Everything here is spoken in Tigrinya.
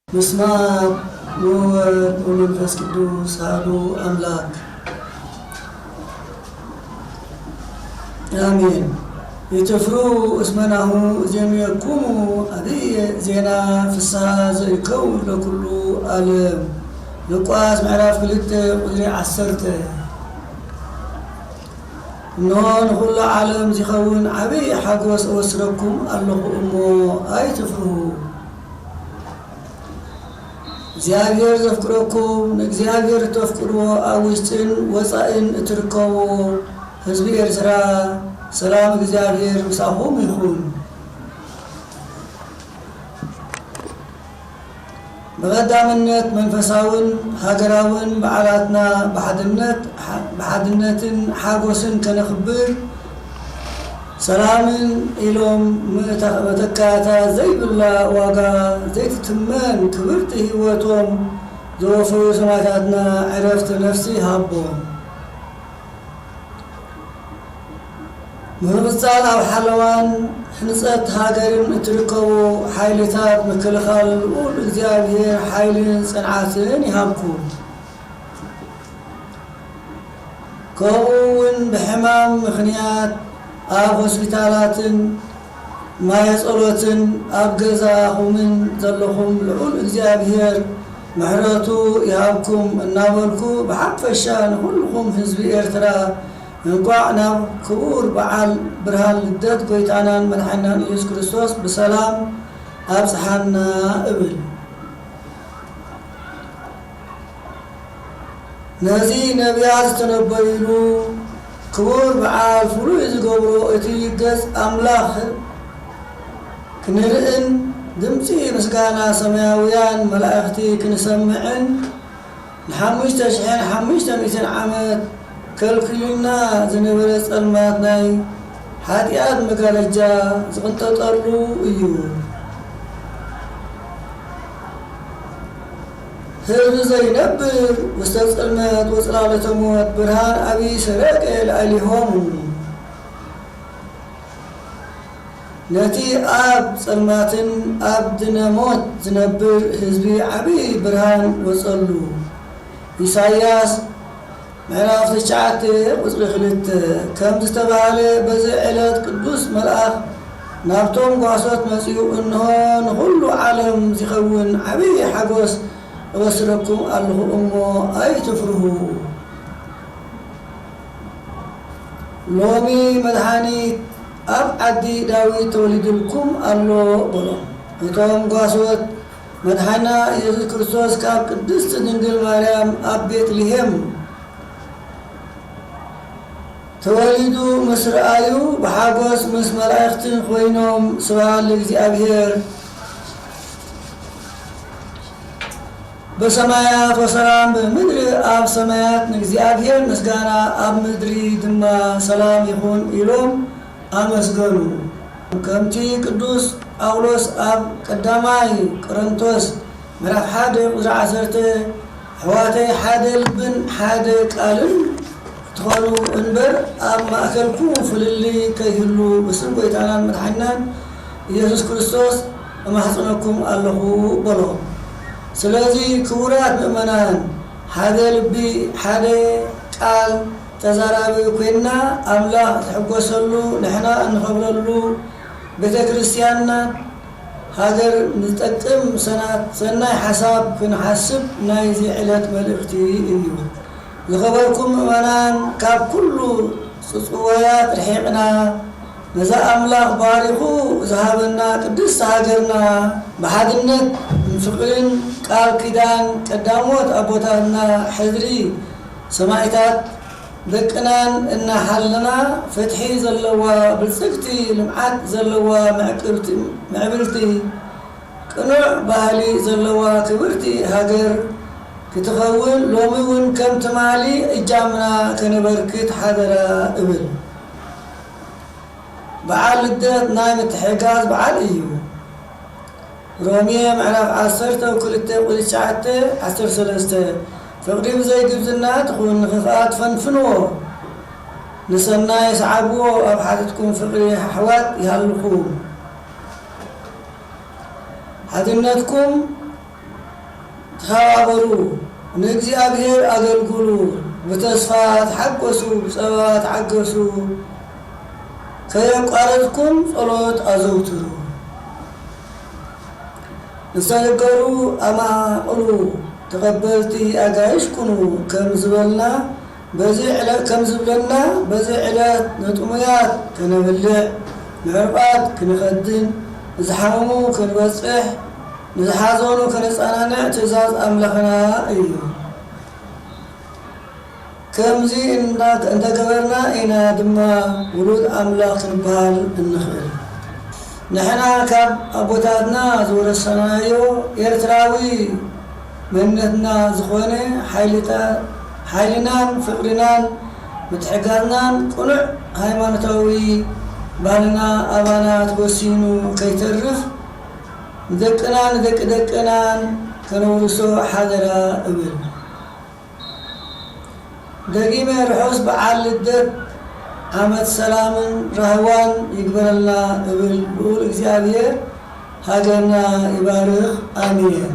ምስማዕ ወወልድ ወመንፈስ ቅዱስ ኣሐዱ ኣምላክ ኣሜን። ይትፍሩ እስመ ናሁ ዜንየኩሙ ዓብየ ዜና ፍስሃ ዘይከውን ለኩሉ ዓለም። ሉቃስ ምዕራፍ ክልተ ቁጽሪ ዓሰርተ። እንሆ ንኹሉ ዓለም ዚኸውን ዓብይ ሓጎስ እወስደኩም ኣለኹ እሞ ኣይትፍርሁ። እግዚኣብሔር ዘፍቅረኩም ንእግዚኣብሔር እተፍቅርዎ ኣብ ውሽጥን ወፃእን እትርከቡ ህዝቢ ኤርትራ ሰላም እግዚኣብሔር ምሳኹም ይኹን። ብቐዳምነት መንፈሳውን ሃገራውን በዓላትና ብሓድነት ብሓድነትን ሓጎስን ከነኽብር ሰላምን ኢሎም መተካእታ ዘይብላ ዋጋ ዘይትትመን ክብርቲ ህይወቶም ዘወፈዩ ሰማዕታትና ዕረፍቲ ነፍሲ ይሃቦም። ብምቕጻል ኣብ ሓለዋን ህንጸት ሃገርን እትርከቡ ሓይልታት ምክልኻል ልዑል እግዚኣብሔር ሓይልን ጽንዓትን ይሃብኩም። ከምኡ እውን ብሕማም ምኽንያት ኣብ ሆስፒታላትን ማየ ጸሎትን ኣብ ገዛኹምን ዘለኹም ልዑል እግዚኣብሔር ምሕረቱ ይሃብኩም እናበልኩ ብሓፈሻ ንኹልኹም ህዝቢ ኤርትራ እንኳዕ ናብ ክቡር በዓል ብርሃን ልደት ጎይታናን መድሓኒናን ኢየሱስ ክርስቶስ ብሰላም ኣብጽሓና እብል። ነዚ ነቢያት ዝተነበይሉ ክቡር በዓል ፍሉይ ዝገብሮ እቲ ገጽ ኣምላኽ ክንርእን ድምጺ ምስጋና ሰማያውያን መላእኽቲ ክንሰምዕን ንሓሙሽተ ሽሕን ሓሙሽተ ሚእትን ዓመት ከልኪሉና ዝነበረ ጸልማት ናይ ሓጢኣት መጋረጃ ዝቕንጠጠሉ እዩ። ህዝቢ ዘይነብር ውስተ ጽልመት ወጽላሎተ ሞት ብርሃን ኣቢ ሰረቀ ላዕሌሆሙ። ነቲ ኣብ ጸልማትን ኣብ ድነ ሞት ዝነብር ህዝቢ ዓቢ ብርሃን ወጸሉ። ኢሳይያስ ምዕራፍ ትሽዓተ ቁጽሪ ክልተ። ከም ዝተባህለ በዚ ዕለት ቅዱስ መልኣኽ ናብቶም ጓሶት መጺኡ፣ እንሆ ንኹሉ ዓለም ዚኸውን ዓብዪ ሓጎስ እወስደኩም ኣለኹ እሞ ኣይትፍርሁ። ሎሚ መድሓኒት ኣብ ዓዲ ዳዊት ተወሊዱልኩም ኣሎ በሎም። እቶም ጓሶት መድሓና ኢየሱስ ክርስቶስ ካብ ቅድስቲ ድንግል ማርያም ኣብ ቤትልሄም ተወሊዱ ምስ ረኣዩ ብሓጎስ ምስ መላእኽትን ኮይኖም ስብሃት ለእግዚኣብሔር በሰማያት ወሰላም ብምድሪ ኣብ ሰማያት ንእግዚኣብሔር ምስጋና ኣብ ምድሪ ድማ ሰላም ይኹን ኢሎም ኣመስገኑ። ከምቲ ቅዱስ ጳውሎስ ኣብ ቀዳማይ ቆሮንቶስ ምዕራፍ ሓደ ቁጽሪ ዓሰርተ ኣሕዋተይ ሓደ ልብን ሓደ ቃልን ክትኾኑ እምበር ኣብ ማእከልኩም ፍልልይ ከይህሉ ብስም ጎይታናን መድሓኒናን ኢየሱስ ክርስቶስ እማሕጽነኩም ኣለኹ በሎም። ስለዚ ክቡራት ምእመናን ሓደ ልቢ ሓደ ቃል ተዛራቢ ኮይንና ኣምላኽ ዝሕጎሰሉ ንሕና እንኸብረሉ ቤተ ክርስቲያንና ሃገር ንዝጠቅም ሰናት ሰናይ ሓሳብ ክንሓስብ ናይዚ ዕለት መልእኽቲ እዩ። ዝኸበርኩም ምእመናን ካብ ኩሉ ጽጽዋያት ርሒቕና ነዛ ኣምላኽ ባሪኹ ዝሃበና ቅድስቲ ሃገርና ብሓድነት ፍቕርን ቃል ኪዳን ቀዳሞት ኣቦታትና ሕድሪ ሰማዕታት ደቅናን እናሓለና ፍትሒ ዘለዋ ብልጽግቲ ልምዓት ዘለዋ ምዕቅብቲ ምዕብልቲ ቅኑዕ ባህሊ ዘለዋ ክብርቲ ሃገር ክትኸውን ሎሚ እውን ከም ትማሊ እጃምና ከነበርክት ሓደራ እብል። በዓል ልደት ናይ ምትሕግጋዝ በዓል እዩ። ሮሜ ምዕራፍ ዓሰርተ ክልተ ቁጽሪ ትሽዓተ ዓሰርተ ሰለስተ። ፍቕሪ ብዘይ ግብዝና ትኹን፣ ንኽፍኣት ፈንፍንዎ፣ ንሰናይ ስዓብዎ፣ ኣብ ሓትትኩም ፍቕሪ ኣሕዋት ይሃልኹ። ሓድነትኩም ተሓባበሩ፣ ንእግዚኣብሔር ኣገልግሉ፣ ብተስፋ ተሓጎሱ፣ ብጸባ ተዓገሱ፣ ከየቋረጽኩም ጸሎት ኣዘውትሩ። ንዝተነገሩ ኣማቕሉ፣ ተቐበልቲ ኣጋይሽ ኩኑ፣ ከም ዝበልና በዚ ዕለት፣ ከም ዝብለና በዚ ዕለት ንጥሙያት ከነብልዕ፣ ንዕሩቓት ክንኸድን፣ ንዝሓመሙ ክንበጽሕ፣ ንዝሓዘኑ ከነጸናንዕ ትእዛዝ ኣምላኽና እዩ። ከምዚ እንዳ-፣ እንተገበርና ኢና ድማ ውሉድ ኣምላኽ ክንበሃል እንኽእል። ንሕና ካብ ኣቦታትና ዝወረስናዮ ኤርትራዊ መንነትና ዝኾነ ሓይልታ-፣ ሓይልናን ፍቕርናን ምትሕጋዝናን ቅኑዕ ሃይማኖታዊ ባህልና ኣባና ተወሲኑ ከይተርፍ ንደቅናን ንደቂ ደቅናን ከነውርሶ ሓደራ እብል። ደጊመ ርሑስ በዓል ልደት ዓመት ሰላምን ራህዋን ይግበረልና እብል። ልዑል እግዚኣብሔር ሃገርና ይባርኽ። ኣሜን።